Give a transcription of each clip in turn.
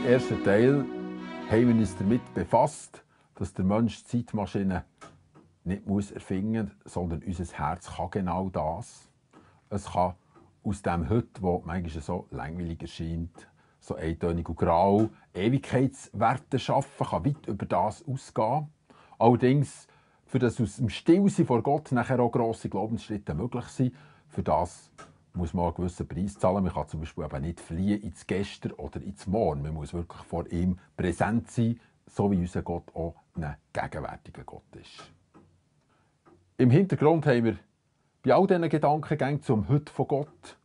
ersten Teil haben wir uns damit befasst, dass der Mensch die Zeitmaschine nicht erfinden muss, sondern unser Herz kann genau das. Es kann aus dem Heute, das manchmal so langweilig erscheint, so eintönig und grau, Ewigkeitswerte schaffen, kann weit über das ausgehen. Allerdings, für das aus dem Stillsein vor Gott nachher auch grosse Glaubensschritte möglich sind, für das muss man einen gewissen Preis zahlen. Man kann zum Beispiel eben nicht fliehen ins Gestern oder ins Morgen. Man muss wirklich vor ihm präsent sein, so wie unser Gott auch ein gegenwärtiger Gott ist. Im Hintergrund haben wir bei all diesen Gedankengängen zum Heute von Gott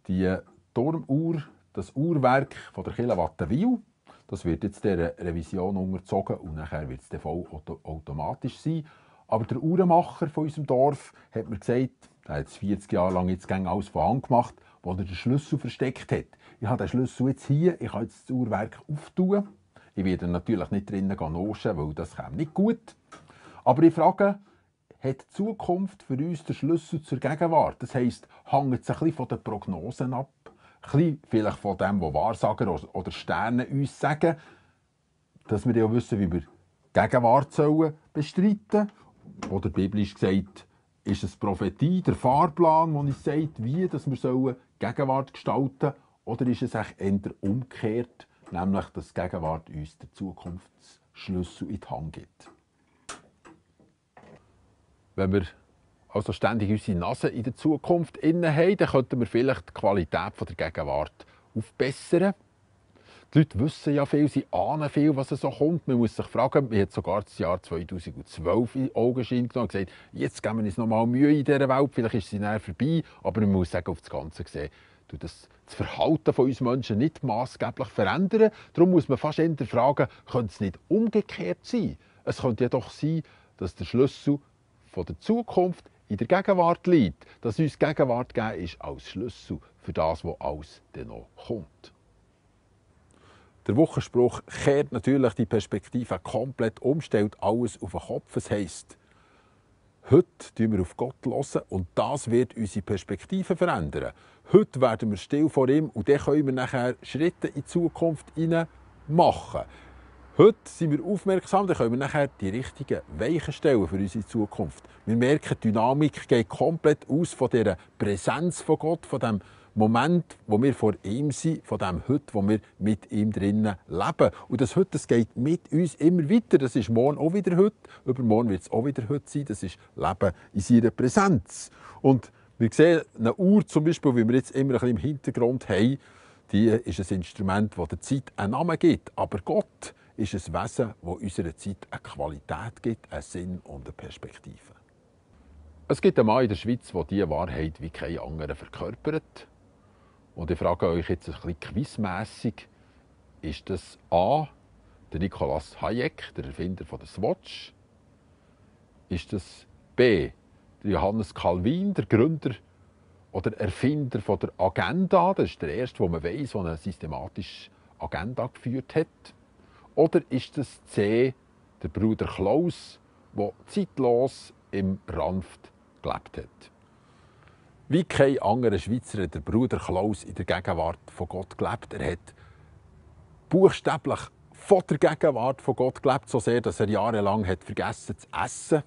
die Turmuhr, das Uhrwerk von der Kirche Wattenwil. Das wird jetzt der Revision unterzogen und nachher wird es dann vollautomatisch sein. Aber der Uhrenmacher von unserem Dorf hat mir gesagt, er hat 40 Jahre lang jetzt alles von Hand gemacht, wo er den Schlüssel versteckt hat. Ich habe den Schlüssel jetzt hier, ich kann jetzt das Uhrwerk auftun. Ich werde natürlich nicht drinnen naschen, weil das käme nicht gut. Aber ich frage, hat die Zukunft für uns den Schlüssel zur Gegenwart? Das heisst, hängt es ein bisschen von den Prognosen ab, ein bisschen vielleicht von dem, was Wahrsager oder Sterne uns sagen, dass wir ja wissen, wie wir die Gegenwart bestreiten sollen. Oder biblisch gesagt, ist es Prophetie, der Fahrplan, der uns sagt, wie dass wir Gegenwart gestalten sollen? Oder ist es eher umgekehrt, nämlich dass die Gegenwart uns den Zukunftsschlüssel in die Hand gibt? Wenn wir also ständig unsere Nase in der Zukunft inne haben, dann könnten wir vielleicht die Qualität der Gegenwart aufbessern. Die Leute wissen ja viel, sie ahnen viel, was so kommt. Man muss sich fragen, man hat sogar das Jahr 2012 in Augenschein genommen und gesagt, jetzt geben wir uns noch mal Mühe in dieser Welt, vielleicht ist sie näher vorbei. Aber man muss sagen, auf das Ganze gesehen, das Verhalten von uns Menschen nicht maßgeblich verändern. Darum muss man fast eher fragen, könnte es nicht umgekehrt sein? Es könnte ja doch sein, dass der Schlüssel von der Zukunft in der Gegenwart liegt. Dass uns Gegenwart gegeben ist als Schlüssel für das, was alles dann noch kommt. Der Wochenspruch kehrt natürlich die Perspektive komplett um, stellt alles auf den Kopf. Es heisst, heute hören wir auf Gott und das wird unsere Perspektive verändern. Heute werden wir still vor ihm und dann können wir nachher Schritte in die Zukunft hinein machen. Heute sind wir aufmerksam, dann können wir nachher die richtigen Weichen stellen für unsere Zukunft. Wir merken, die Dynamik geht komplett aus von dieser Präsenz von Gott, von dem Moment, wo wir vor ihm sind, von dem Heute, wo wir mit ihm drinnen leben. Und das Heute, das geht mit uns immer weiter. Das ist morgen auch wieder heute, übermorgen wird es auch wieder heute sein. Das ist Leben in seiner Präsenz. Und wir sehen eine Uhr zum Beispiel, wie wir jetzt immer ein bisschen im Hintergrund haben, die ist ein Instrument, das der Zeit einen Namen gibt. Aber Gott ist ein Wesen, das unserer Zeit eine Qualität gibt, einen Sinn und eine Perspektive. Es gibt einen Mann in der Schweiz, der diese Wahrheit wie kein anderer verkörpert. Und ich frage euch jetzt ein bisschen quizmässig, ist das A, der Nicolas Hayek, der Erfinder der Swatch? Ist das B, der Johannes Calvin, der Gründer oder Erfinder der Agenda? Das ist der erste, den man weiss, der eine systematische Agenda geführt hat. Oder ist das C, der Bruder Klaus, der zeitlos im Ranft gelebt hat? Wie kein anderer Schweizer hat der Bruder Klaus in der Gegenwart von Gott gelebt. Er hat buchstäblich von der Gegenwart von Gott gelebt, so sehr, dass er jahrelang hat vergessen zu essen.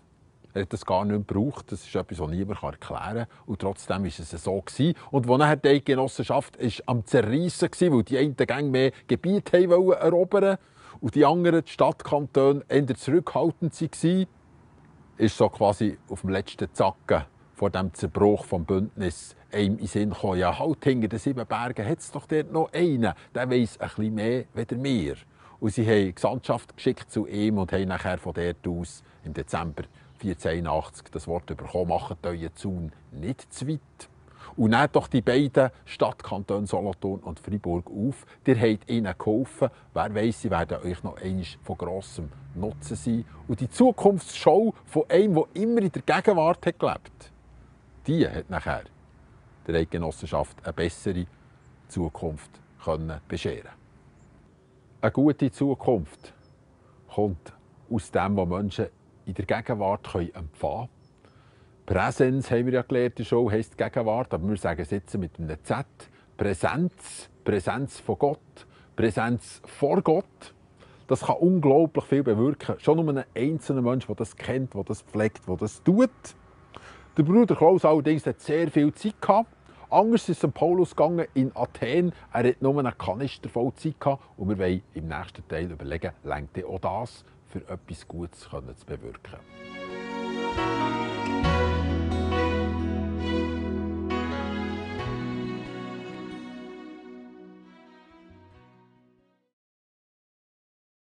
Er hat das gar nicht mehr gebraucht. Das ist etwas, das niemand erklären kann. Und trotzdem war es so. Und als nachher die Eidgenossenschaft am Zerreissen war, weil die einen Gang mehr Gebiet erobern wollten und die anderen, die Stadtkantone, eher zurückhaltend waren, ist so quasi auf dem letzten Zacken vor dem Zerbruch des Bündnisses einem in den Sinn gekommen, ja, halt hinter den 7 Bergen hat es doch dort noch einen, der weiss ein bisschen mehr als wir. Und sie haben die Gesandtschaft geschickt zu ihm und haben nachher von dort aus im Dezember 1481 das Wort bekommen, macht euren Zaun nicht zu weit. Und nehmt doch die beiden Stadtkantone Solothurn und Freiburg auf. Ihr habt ihnen geholfen. Wer weiss, sie werden euch noch einmal von grossem Nutzen sein. Und die Zukunftsschau von einem, der immer in der Gegenwart hat gelebt, die hat nachher der Eidgenossenschaft eine bessere Zukunft bescheren. Eine gute Zukunft kommt aus dem, was Menschen in der Gegenwart empfangen können. Präsenz, haben wir ja gelernt, die Show heisst Gegenwart, aber wir sagen es jetzt mit einem Z. Präsenz, Präsenz von Gott, Präsenz vor Gott, das kann unglaublich viel bewirken. Schon nur ein einzelner Mensch, der das kennt, der das pflegt, der das tut. Der Bruder Klaus allerdings hat sehr viel Zeit gehabt. Anders ist es Paulus gegangen in Athen. Er hat nur einen Kanister voll Zeit gehabt. Und wir wollen im nächsten Teil überlegen, reicht auch das, für etwas Gutes zu bewirken.